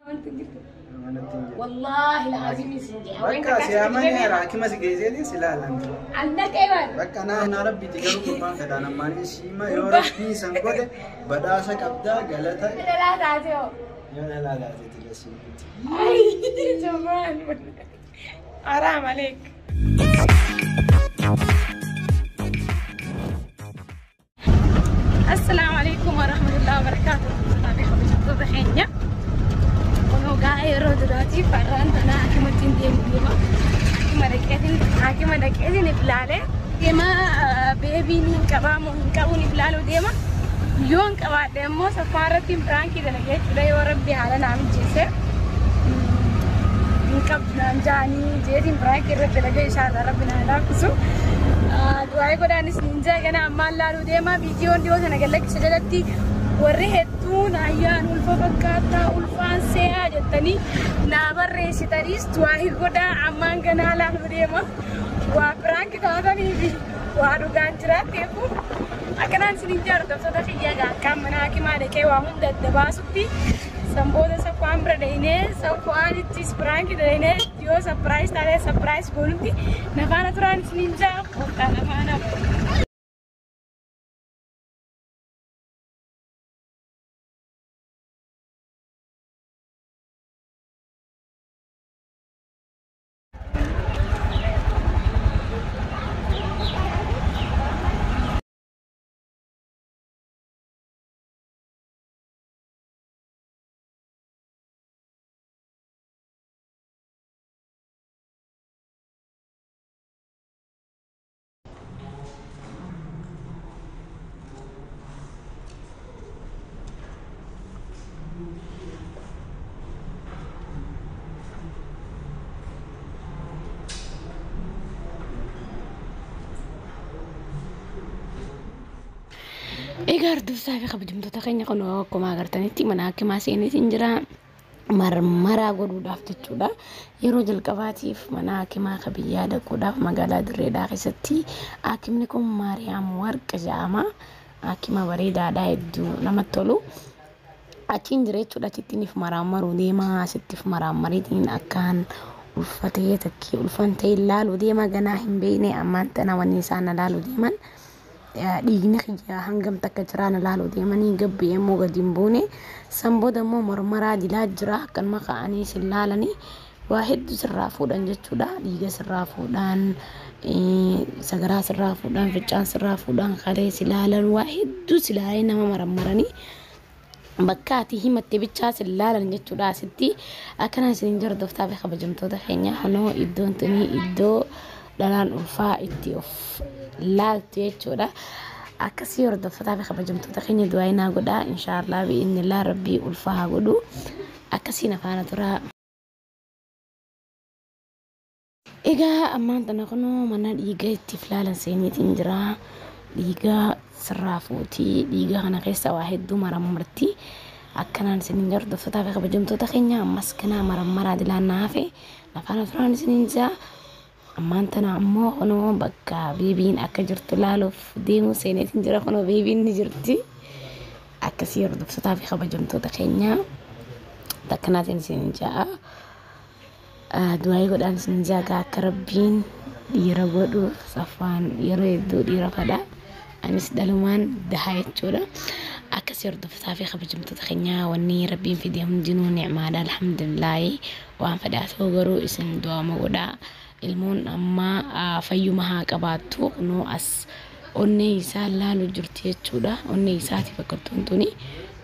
Amantu hin jirtu. Manatti hin jiru. Wallaahi laazimin sin jee. Hawween Bakka takkaa si sitti amane dhibee haakima si geesseetiin si laalan. Annaqee bara. Bakka naa naa rabbiiti garuu gurbaan fedhaan ammaan siima yoo Gurbaa. rabbii san godhe badhaasa qabdaa galata Dhalaa taate hoo. yoo dhalaa taate tilasiitti. Ay, jamaan. Haraam aleek. Assalaamu alaikum warahmatullahi wabarakaatuh. Kabajamtoota keenya. Kunoo gaa'ee yeroo duraatiif har'aan tana haakimatti hin deemu deema. Haakima dhaqeetiin haakima dhaqeetiin if ilaalee deema beebiin hin qabaa moo hin qabuun if ilaaluu deema. Yoo hin qabaadhe immoo saffaa irratti piraankii dalagee jechuudha yoo rabbi haala naa mijeesse. Hin qabdu naan jaanii jeetiin piraankii irratti dalagee inshaallah rabbi naa laaffisu. Du'aa'ee godhaanis niin jaa gana ammaan laaluu deema viidiyoon dhiyoo sana gallakkisa jalatti warri hedduun ayyaan ulfa fakkaataa ulfaan se'aa jettanii naa barreessitaniis du'aa'ee godhaa ammaan ganaa laaluu deema. Waa piraanki taatanii fi waa dhugaan jiraatteefu akkanaan isiniin jaaru dabsata kiyyaa gaakkaan mana hakimaa dhaqee waa hunda adda baasutti sanboota saffaan bira dhaqnee saffaanittis piraanki dhaqnee yoo sapiraayis taatee sapiraayis goonutti nafaana turaan isiniin jaa kottaa nafaana. Egaa hordoftoota fi kabajamtoota keenya kun akkuma agartanitti mana hakimaa seeneetiin jira. Marmaraa godhuudhaaf jechuudha. Yeroo jalqabaatiif mana hakimaa ka biyyaa dhaquudhaaf magaalaa Dirreedhaa keessatti hakimni kun Maariyaam Warqi jedhama. Hakima bareedaadha hedduu namatti tolu. Achiin jira jechuudha. Achittiin if maraammaruu deema. Asitti if maraammariitiin akkaan ulfatee takkii ulfan ta'e ilaaluu deema ganaa hin beekne ammaan tana wanni isaan ilaaluu deeman. Dhiigni kiyya hangam takka jiraan ilaaluu deemanii gabbee immoo gadi hin buune. San booda immoo marmaraa dilaa jira akkanuma ka'anii sin laalanii waa hedduu sirraa fuudhan jechuudha. Dhiiga sirraa fuudhan, sagaraa sirraa fuudhan, fincaan sirraa fuudhan, kalee si laalan waa hedduu si laalanii nama marammaranii bakka ati himatte bichaa sin laalan jechuudha asitti. Akkana isin hordoftaa fi kabajamtoota keenya kunoo iddoon tuni iddoo dhalaan ulfaa itti of laaltu jechuudha. Akkasii hordoftoota fi kabajamtoota keenya du'aa naa godhaa inshaallah bi'innillah rabbii ulfaa haa godhu. Akkasii na faana turaa. Egaa ammaan tana kunoo mana dhiiga itti laalan seeniitiin jira. Dhiiga sirraa fuutii dhiiga kana keessa waa hedduu marammarti. Akkanaan isiniin jira hordoftoota fi kabajamtoota keenya ammas kanaa marammaraa dilaan na hafe na faana turaan isiniin jira. Ammaan tana ammoo kunoo bakka beebiin akka jirtu laaluuf deemuu seeneetiin jira kunoo beebiin ni jirti. Akkasii hordoftoota fi kabajamtoota keenya akkanaatiin isiniin jira. Du'aa'ii godhaan isin jaagaa akka rabbiin dhiira godhu safaan yeroo hedduu dhiira fadha. Anis dhalumaan dahaa jechuudha. Akkasii hordoftoota fi kabajamtoota keenya wanni rabbiin fide hundinuu ni'maadha alhamdulillaahi. Waan fedhaa ta'u garuu isin du'aama godhaa. Ilmoon ammaa fayyuma haa qabaattu kunoo as onnee isaa laalu jirti jechuudha. Onnee isaati fakkattuun tuni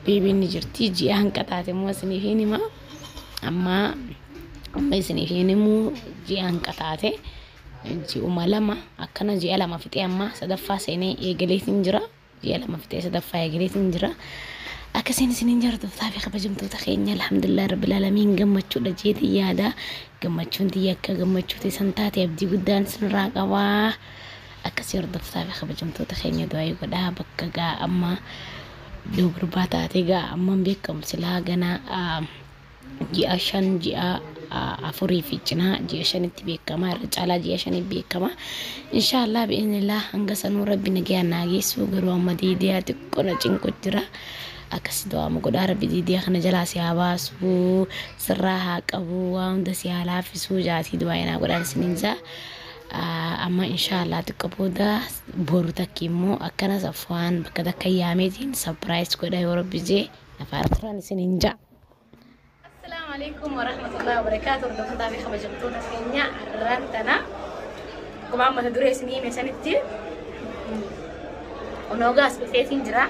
beebiin ni jirti. Ji'a hanqataate immoo isiniif hin hima. Amma amma isiniif hin himu ji'a hanqataate ji'uma lama akkana ji'a lama fixee amma sadaffaa seenee eegaleetiin jira. Ji'a lama fixee sadaffaa eegaleetiin jira. Akkasiin isiniin hordoftoota fi kabajamtoota keenya alhamdulillah rabbil aalamiin gammachuudha jeetii yaada. Gammachuun tiyya akka gammachuuti san taate abdii guddaan sinirraa qabaa. Akkasii hordoftoota fi kabajamtoota keenya du'aa godhaa bakka gaa amma durbaa taate gaa amma hin beekamu silaa ganaa ji'a 5 ji'a 4 fi cinaa ji'a 5tti beekama irra caalaa ji'a 5 beekama. Inshaallah bi'iznillah hanga sanuu rabbi nagayaan naa geessu garuu amma diidiyaa xiqqoo na cinqu jira. Akkasi du'aama godhaa rabbi diidiyaa kana jalaa si haa baasuu sirraa haa qabu waa hunda si haa laaffisuu jaatii du'aa naa godhaan isiniin jaa. Amma inshaallah xiqqoo booda boru takki immoo akkana Safwaan bakka takka yaameetiin surprise godha yoo rabbi jee afaan turan isiniin jaa. Assalaamu alaikum warahmatullahi wabarakaatu. Hordoftoota fi kabajamtoota keenya arraan tana akkuma amma mata duree isinii hime sanitti onoogaas dhufeetiin jira.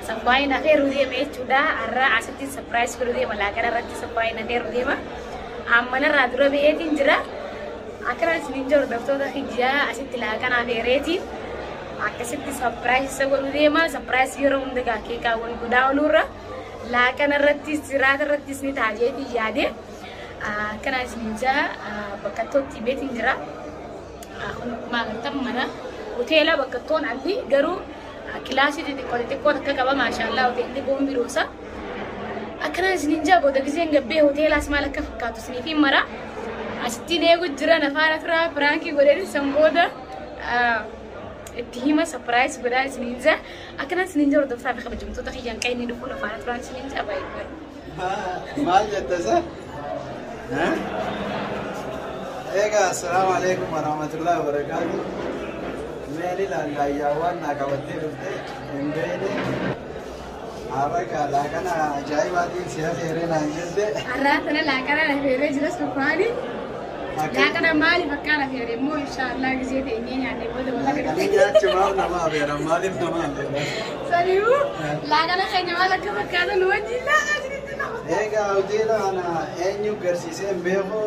Safwaan afeeruu deema jechuudha. Har'a asitti surprise godhuu deema. Laaqana irratti Safwaan afeeruu deema. Amma narraa dura ba'eetiin jira. Akkana isiniin jiru hordoftoota kiyyaa asitti laaqana afeereetiin akkasitti surprise isa godhuu deema. Surprise yeroo hunda gaa keekaawwan godhaa ooluurra laaqana irrattis jiraata irrattis ni taajeetiin yaade. Akkana isiniin jira bakka itti beetiin jira. Kun akkuma agartan mana hoteela bakka toon alli garuu kilaasii xixiqqoo xixiqqoo takka qaba maashaallah hoteelli boombi roosa. Akkana isiniin jaa booda giseen gabbee hoteelaas maal akka fakkaatu isiniif hin mara. Asittiin eegu jira nafaana tura prankii godhee san booda itti hima surprise godhaa isiniin jaa. Akkana isiniin jaa hordoftaa fi kabajamtoota kiyyaan kan inni dhufu nafaana turaan isiniin jaa baay'ee. Maal jette isa? Egaa assalaamu alaikum warahmatullahi wabarakaatu. Meeli lallaayyaawwan naa qabattee dhufte hin beekne. Har'a laaqana ajaa'ibaatiin si afeeree naan jette. Har'aa tana laaqana afeeree jira Safwaani. Laaqana maaliif akkaan afeere immoo inshaallah gisee teenyee nyaannee booda wal Laaqana agarra. nyaachumaaf nama afeeran maaliif nama afeeran? Saniifuu laaqana keenya maal akka fakkaatu nu wajjin laaqaa isinitti nama. Egaa hoteela kana eenyu garsiisee hin beeku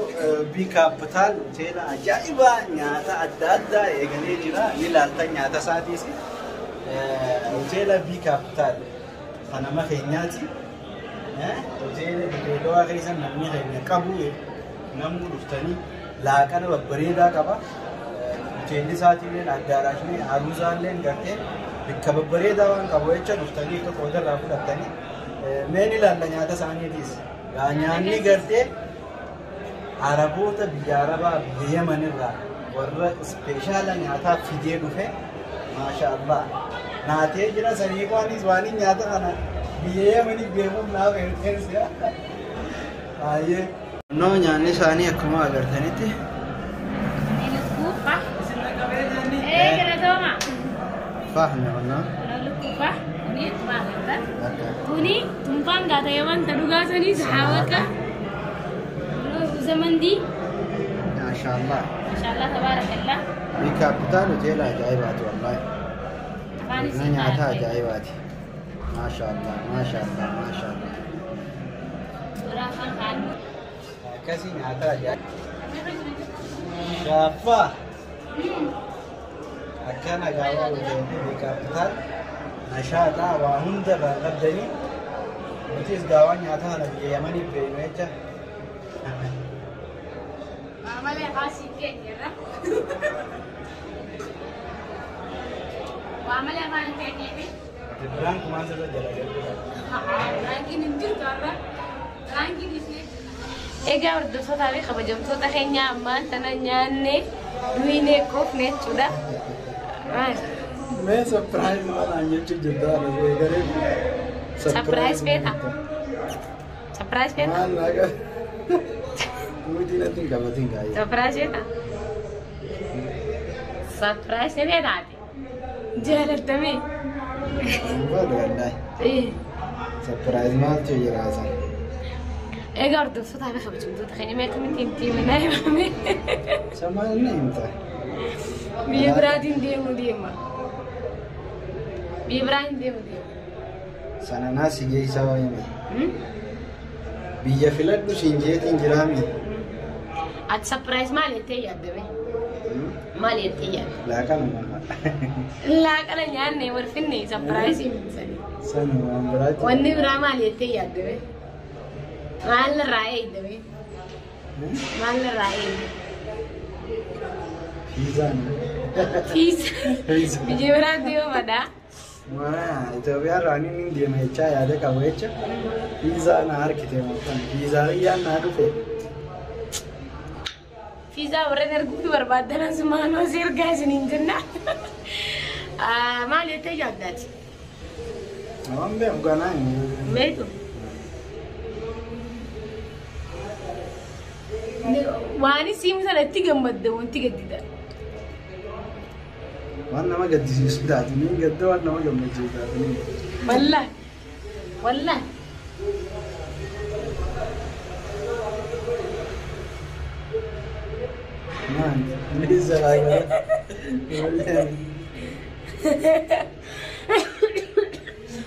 bi kaapitaal hoteela ajaa'ibaa nyaata adda addaa eegalee jira. Ni laaltan nyaata isaatiis. Hoteela bi kaapitaal kan nama keenyaati. Hoteela Dirreedawaa keessa namni keenya qabu namni dhuftanii laaqana babbareedaa qaba. Hoteelli isaatiillee addaaraashni haruusaallee gartee bakka babbareedaa waan qabu jecha dhuftanii akka qoodarraa fudhattanii meen ilaalla nyaata isaaniitiis. Nyaanni gartee Araboota biyya Arabaa biyya Yaman irraa warra special nyaataa fidee dhufe maasha Allah. Naatee jira sanii waanis waan nyaata kana biyya Yamanii beekuuf naaf ergeessa. Baay'ee. Noo nyaanni isaanii akkuma agartanitti. Lukkuu Ee galatooma. Fahmi qonnaa. Lukkuu fa kuni akkuma agartan. Kuni tunfaan gaata yaman ta dhugaa sanii sahaawaka. Zamandii. Maasha Allah. Maashaallah tabaarakallah. Bi kaapitaal hoteela ajaa'ibaati wallahi. Afaan Na isii nyaata ajaa'ibaati. Maasha Allah, maasha Allah, maasha Allah. Suuraa afaan kaa'annu. Akkasii nyaata ajaa'iba. Shaaffaa. Akkana gaawaa hoteelli bi kaapitaal nashaaxaa waa hunda irraa qabdanii nutis gaawaa nyaata kana biyya Yamaniif beeknu jecha. Malee afaan sii keenyarra. Waa malee afaan keenyeefi. Biraan kumaan sirra jala galuu. Raankiin hin jirtu har'a. Raankiin ishee. Egaa hordoftootaa fi kabajamtoota keenya ammaan tana nyaanne duwinee koofne jechuudha. Mee surprise malaan jechuun jirta ana garee. Surprise feeta? Surprise feeta? Maal naa Nuti natti hin qabatin gaa'ee. Surprise feeta? Surprise ni feetaati? Jaalattamee? Hin godhu wallahi. Surprise maaltu jira san? Egaa hordoftootaa fi kabajamtoota keenya mee akkamitti hin deeminaa himame? Samaan ni himta. Biyya biraatiin deemuu deema. Biyya biraatiin deemuu deema. Sananaa si geessaa waayime. Biyya filadhu siin jeetiin jiraami. Ati surprise maal jettee yaaddame? Maal jettee yaadde? Laaqanuma. Laaqana nyaanne warfinne surprise himsanii. Sana waan biraati. Wanni biraa maal jettee yaaddame? Maal irraa eegdame? Maal irraa eegde? Fiizaan. Fiisa. Fiizaa. Biyya biraa deemadha. Waa Itoophiyaa irraa inni deema jechaa yaada qabu jecha fiizaa na harkite maqaan fiizaa biyyaan naa dhufe. Fiizaa warreen arguutu barbaaddan asumaan osoo ergaa isiniin jenna. Maal jettee yaaddaati? Waan beeku ganaa hin Beektu? Waan isiin sana itti gammadde wanti gaddida. Waan nama gaddisiisu taate ni gadda waan nama gammachiisu taate ni gadda. Wallaahi. Wallaahi. Maal? Ni zaraagara. Wallaahi.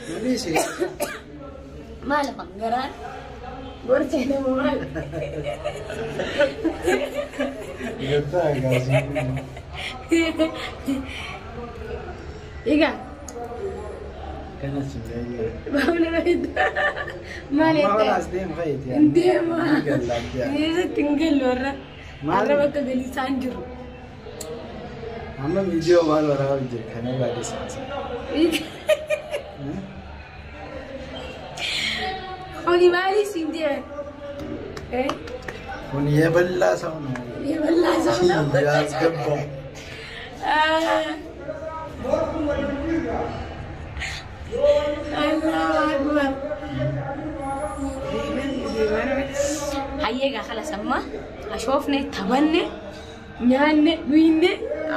Maaliisi? Maal afaan garaan? Gorchee nama maal? Gaddaa gaasii. Egaa Kanas hin baafna bareeda. Maal Amma jettee? as deemu fayyadi. Hin deema. Ni gallaatti. Eessatti hin gallu warra. Maal? Har'a bakka galii isaan jiru. Amma viidiyoo maal waraabaa jira kana irraa dhiisaa. Kuni maali siin deeman? Kun የበላ ሰው ነው የበላ ሰው ነው። ያስገባው። Allahu Akbar. Hayyeegaa kalas amma ashoofne taphanne nyaanne dhuyne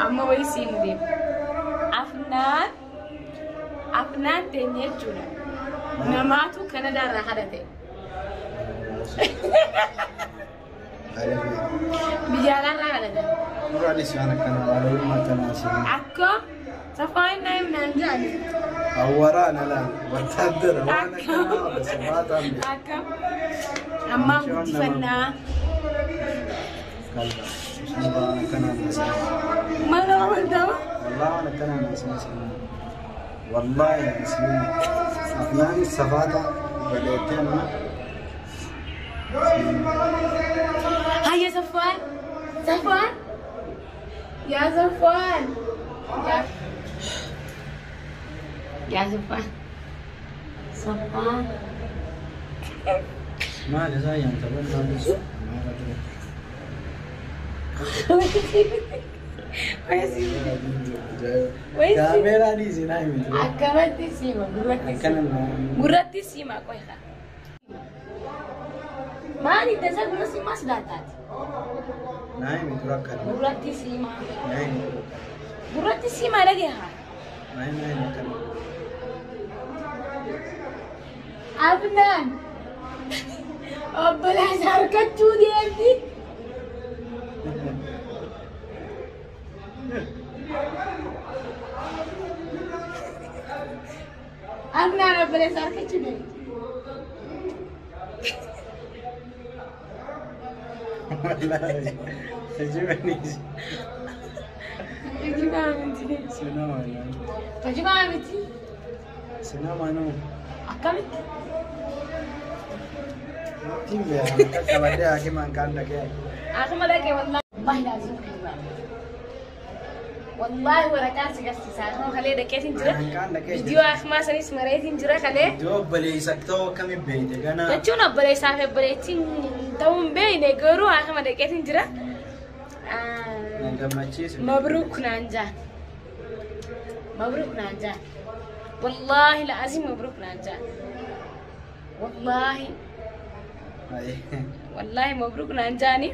amma wayii siimu deema. Afnaan afnaan teenye jechuudha. Namaatu Kanadaarraa kadhate. Biyya alaarraa kadhate. Muraanis waan akkana maalummaa tanaa siin. Akka safaan naayim naan jedhani. Awwaraan alaa wattaadara waan akkanaa sabaataan Akka ammaan guddifannaa. kalba. Waan akkanaa naasii. Maal nama amantaa? Wallah waan akkanaa naasii. Wallahi naasii. Afnaan safaata badeettee amma. Hayya Safwaan. Safwaan. Yaa Safwaan. Yaa Safwaan. Safwaan. Maal isaa yaanta bal'aa Kaameeraa dhiisii naa himite. Akkanatti siima gurratti Akkana siima. naa. Gurratti siima qoyha. Maali dasa gurra siimaa silaataati. Naa himi dura akkana. Gurratti siima. Naa himi dura akkana. Gurratti siimaa dhageha. Naa himi naa himi akkana. Afnaan. Obboleessa harkachuu deemti. Afnaan obboleessa harkachuu deemti. Wallahi. Ajibaniis. Tajibaa miti. Sinama naa. Tajibaa miti. Sinama nuu. Akkamitti? Ittiin beekan akka qabadee hakimaan kaan dhaqee. Akkuma dhaqee wallahi wallahi laazim tajibaa miti. Wallahi waraqaan si garsiisa. Akkuma kalee dhaqeetiin jira. Kaan dhaqee jira. Viidiyoo akkuma sanis mareetiin jira kalee. Iddoo obboleessa ta'uu akkamiin beekte ganaa. Jechuun obboleessaa fi obboleettiin ta'uu hin beekne garuu akkuma dhaqeetiin jira. Na gammachiisu. مبروك نانجان مبروك نانجان والله العظيم مبروك نانجان والله والله مبروك نانجاني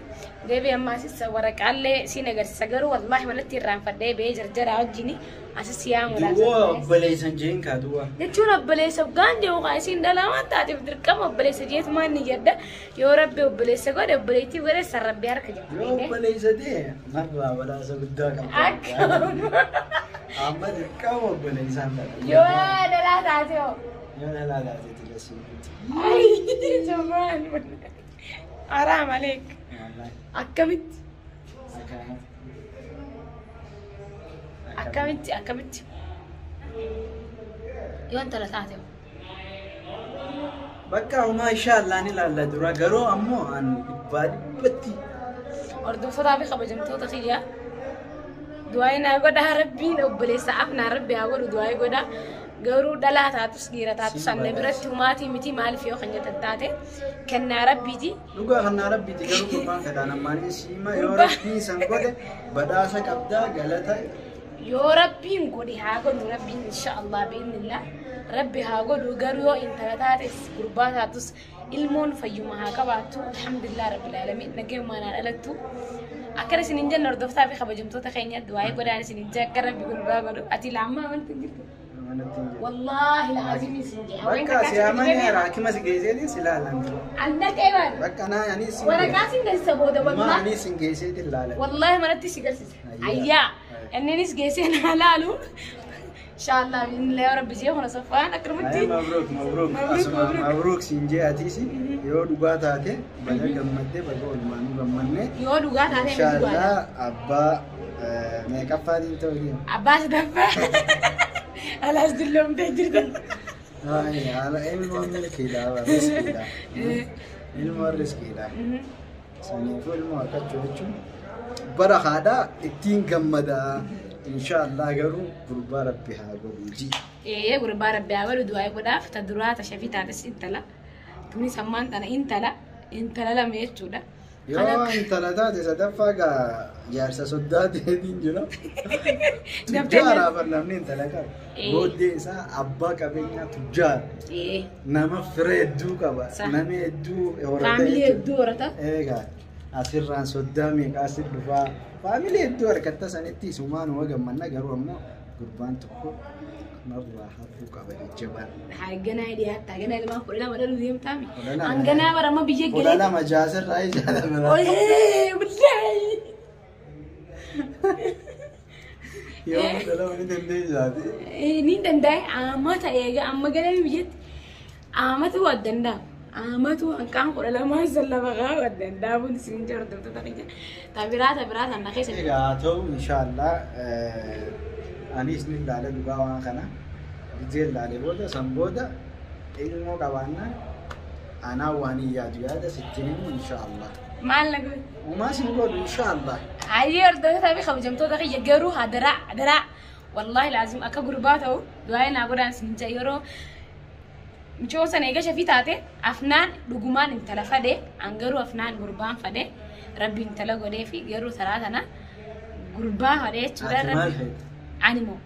deebi amma asis waraqaallee siin agarsiisa garuu wallahi manatti irraanfadhee bee jarjara wajjini asis yaamuudhaaf. Duwwaa obboleessan jeen kaa duwwaa. Jechuun obboleessa gaan jiru kaa isiin dhalaa waan taateef dirqama obboleessa jeetumaan ni jedha yoo rabbi obboleessa godhe obboleettii godhe san rabbi harka jirtu. Yoo obboleessa ta'e narraa badhaasa guddaa qabda. Akka Amma dirqama obboleessaan fedha. yoo dhalaa taate hoo. Yoo dhalaa taate tilasii. Ay, jamaan. Haraam aleek. Akkamitti? Akkamitti? Akkamitti? Yoo intala taate hoo. Bakka homaa inshaallah ni ilaalla dura garuu ammoo an dhibbaa dhibbatti Hordoftootaa fi kabajamtoota kiyyaa. Du'aa naa godhaa rabbiin obboleessa afnaa rabbi haa godhu du'aa godhaa. Garuu dhalaa taatus dhiira taatus anna biratti humaatii miti maaliif yoo kan jettan taate kennaa rabbiiti. Dhugaa kannaa rabbiiti garuu gurbaan kadhaan ammaanii siima yoo rabbii san godhe badhaasa qabdaa galata Yoo Rabbiin godhe haa godhu Rabbiin, inshaallah, biiznillah Rabbi haa godhu. Garuu yoo intala taates gurbaa taatus ilmoon fayyuma haa qabaattu. Alhamdulillah rabbil alamin, nagayumaan haa dhalattu. Akkana isin hin jenne, hordoftaa fi kabajamtoota keenya, du'aa'ii godhaan isin hin jee akka Rabbi gurbaa godhu. Ati laammaa amanti hin jirtu? Manatti hin jiru. Wallaahi laazim isin jee. Bakka si amanee haakima si geesseetiin si laalan. Annaqee bara. Bakka naa anis hin Waraqaa sin galchisa booda Ma wallaahi. anis hin geesseetiin laalan. Wallaahi manatti si galchisa. Ayyaa. Ayyaa. Inninis geessee naa laalu. Inshaallah biiznillah yoo Rabbi jee kuna saffaan akkanumatti. Ayyaa, mabruuk mabruuk. Mabruuk, Asuma mabruuk. mabruuk siin jee atiis yoo dhugaa taate baga gammaddee, baga olmaanuu gammanne. Yoo dhugaa taate ni dhugaadha. Inshaallah abbaa meeqaffaatiin ta'uu deema? Abbaa sadaffaa. Alaas dulloomtee jirta. Ay, haala ilmoon milkiidha, riskiidha. Ilmoon riskiidha. Saniifuu ilmoo harkachuu jechuun bara haadhaa ittiin gammadaa. Inshaallah garuu gurbaa Rabbi haa godhu ji. Ee, gurbaa Rabbi haa godhu, du'aa godhaaf. Ta duraa ta shafii taates intala. Tunis ammaan tana intala. Intala lama jechuudha. Yoo intala taate sadaffaa gaa jaarsa soddaa ta'eetiin jira. Tujjaara bar namni intala qaba. Booddee isaa abbaa qabeenyaa tujjaara. Nama fira hedduu qaba. Nama hedduu horata Faamilii jechuudha. hedduu horata. Egaa asirraan soddaa meeqaa asir dhufaa. Faamilii hedduu harkatta sanitti isumaan gammanna, garuu ammoo gurbaan tokko narraa hafuu qaba jajjabaan. Hanganaa dhiyaatta. Hanganaa ilmaan 12 dhaluu deemtaami. 12. Hanganaa bara amma biyya Kudha galee. lama jaasirraa ijaalama. Oyee, billaahi. Yoo 12 ni dandeessaati. Ni danda'e amata eega amma galee biyyatti amatu waa danda'a. Amatu hanqaan 12 san lafa kaa waa danda'a kun isin jira hordoftoota keenya. Tabiraa tabiraa sana keessa. Egaa haa ta'u, inshaallah anis ni ilaala dhugaa waan kana. Gizee ilaale booda san booda ilmoo qabaannaan anaa waan hin yaadu yaada sittiin himu inshaallah. Maal na godhe? Uumaa sin godhu inshaallah. Hayyee, hordoftoota fi kabajamtoota kiyya, garuu hadaraa hadaraa wallaahi laazim akka gurbaa ta'u du'aa naa godhaan isin jira. Yeroo michoo sana eega shafii taate afnaan dhugumaan intala fadhe, an garuu afnaan gurbaan fadhe, Rabbi intala godhee fi garuu taraa tana gurbaa fadhe jechuudha. Ati maal Rabbi feete? Ani moo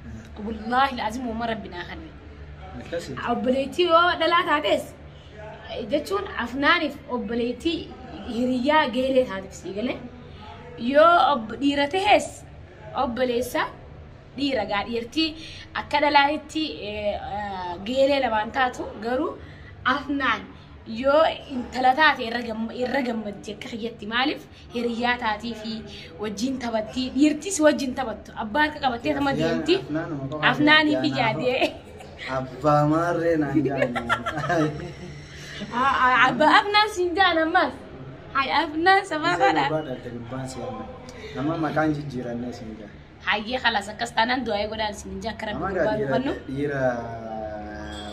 wallaahi laazim uuma Rabbi naa kanne. Akkasi. Obboleettii yoo dhalaa taates jechuun afnaaniif obboleettii hiriyyaa geelee taateef sii galee, yoo dhiira tahes obboleessa dhiira gaa dhiirtii akka dhalaanitti geelee lamaan taatu, garuu afnaan yoo intala taate irra gammaddi akka kiyyatti. Maaliif? Hiriyyaa taatii fi wajjin taphattii, dhiirtis wajjin taphattu, abbaa harka qabattee tama deemti. Afnaanuma qofa. Afnaanii fi yaadee. Abbaa maarree naan jaanne. Abbaa afnaan siin jaan ammas. Hay, afnaan sababaadha. Gurbaa dhalte gurbaan si yaamna. Nama maqaan jijjiirannee siin jaan. Hayyee, khalaas, akkas taanaan du'aa godhaan siin jaa akka Rabbi Nama gurbaa gaa nu kennu. dhiira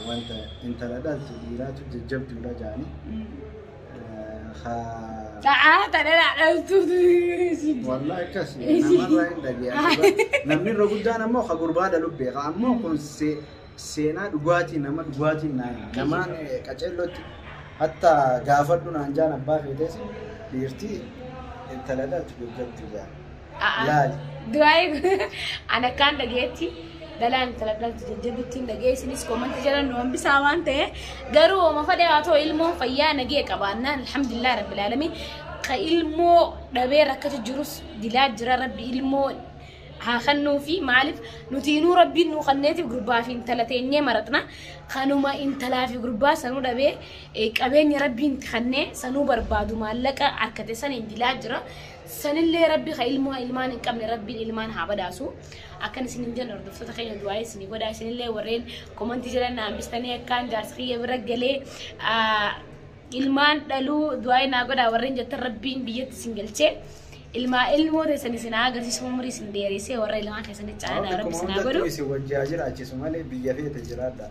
wanta intala dhaltu dhiiraatu jajjabduudha jaanii. Haa. Ta'aa tadhalaa dhaltu. Wallahi akkas namarraa hin dhageessu. Namni irra guddaan ammoo ka gurbaa dhalu beeka. Ammoo kun seenaa dhugaatii nama dhugaatiin naan namaan qaceellootti hatta gaafadhu naan jaan abbaa feetes dhiirtii intala dhaltu jajjabdu jaan. Laali. Du'aa ana akkaan dhageetti dhalaan intala dhaltu jajjabduttiin dhagee, isinis koomantii jalan nu hambisaa waan ta'e. Garuu ooma fadhe haa ta'u, ilmoon fayyaa nagee qabaannaan alhamdulillah rabbil alamin. Ka ilmoo dhabee rakkatu jirus dilaa jira, Rabbi ilmoo haa kennuu fi maaliif nuti inuu Rabbiin nuu kenneetiif gurbaa fi intala teenyee maratna, kanuma intalaa fi gurbaa sanuu dhabee qabeenya Rabbiin kennee sanuu barbaadu maallaqa harkate saniin dilaa jira. Sanillee Rabbi ka ilmoo ilmaan hin qabne Rabbiin ilmaan haa badaasu. Akkan isin hin jenne, hordoftoota keenya, du'aa isinii godhaa. Isinillee warreen komantii jalan na hambistanii akkaan jaarsa kiyya bira galee ilmaan dhaluu du'aa naa godhaa warreen jettan, Rabbiin biyyatti isin galchee ilmaa ilmoo teessan isin haa agarsiisu, umurii isin dheeresee warra ilmaan keessanii caalaa Rabbi isin haa godhu. Isin wajjaa jiraachisu malee biyya feete jiraadha.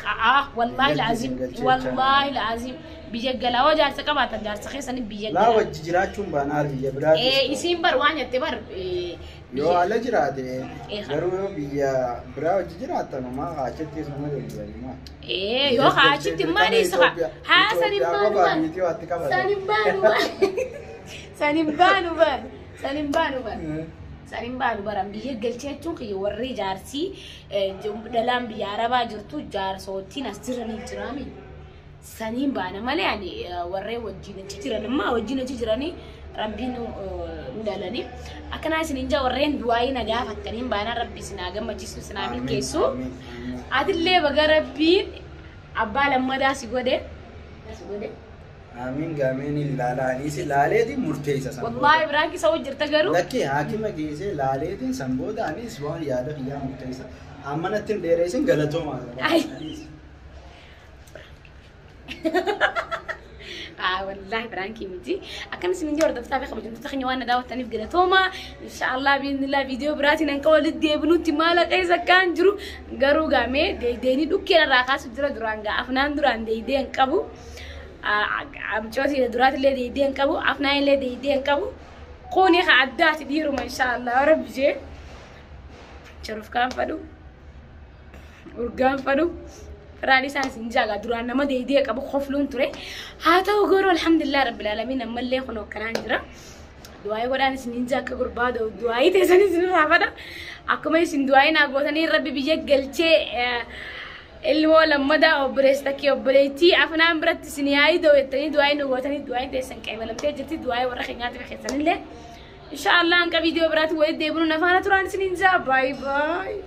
Aa, wallaahi Biyyatti laazim isin galchee. Wallaahi laazim biyya galaa hoo jaarsa qabaatan jaarsa keessanii biyya Laa galaa. wajji jiraachuun baanaar biyya biraatti. Isiin bar waan jette bar Yoo ala jiraate Eh, garuu yoo biyya biraa wajji jiraattan homaa achitti nama deebi'anii. Yoo haa achitti maali isa haa sanin baanu Itoophiyaa bar miti waatti qabatan. Sanin baanu bar, sanin baanu bar, sanin baanu bar. Saniin baanu baran biyya galchee jechuun kiyya warri jaarsii dhalaan biyya Arabaa jirtu jaarsootiin as jiranii jiraami. Saniin baana malee ani warreen wajjin achi jiran ammaa wajjin achi jiranii rabbiin nu dhalanii. Akkanaa isin hin jaa warreen du'aayii na gaafattaniin baana rabbi isin haa gammachiisu isin haa milkeessu. Atillee baga rabbiin abbaa lammadaa si godhe. Si godhe. Amiin gaameen ilaala anis laaleetiin murteessa san booda. Wallaahi biraan kisa hojjirta garuu. Lakki haakima geessee laaleetiin san booda anis waan yaada kiyyaa murteessa. Amma natti hin dheeressin, galatoomaa. Ay. Ah, wallaahi biraankii miti. Akkana isin hin hordoftaa fi kabajamtoota keenya waan na daawwattaniif galatooma. Inshaallah biiznillah viidiyoo biraatiin hanqa walitti deebinutti maala keessa akkaan jiru garuu gaamee deeydeenii dhukkeen irraa kaasu jira duraan gaa afnaan duraan deeydee hin qabu. Amcooti duraatillee deeydee hin qabu. Afnaan illee deeydee hin qabu. Kuni ka addaati dhiiruma inshaallah rabbi jee. Sharufkaan fadhu. Urgaan fadhu. Firaan isaan isin jaaga duraan nama deeydee qabu kofluun ture. Haa ta'u garuu alhamdulillah rabbil alamin ammallee kun akkanaan jira. Du'aayii godhaan isin hin akka gurbaa du'aayii teessan isin irraa fadha. Akkuma isin du'aayii naa gootanii rabbi biyya galchee ilmoo lammadaa obboleessa takkee obboleettii afnaan biratti isin yaa'ii da'u jettanii du'aayii nu gootanii du'aayiin teessan qeebalamtee jirti du'aayii warra keenyaatiif keessanillee. Inshaallah hanqa viidiyoo biraatti walitti deebinu nafaana turaan isin hin jaa. Baay'ee baay'ee.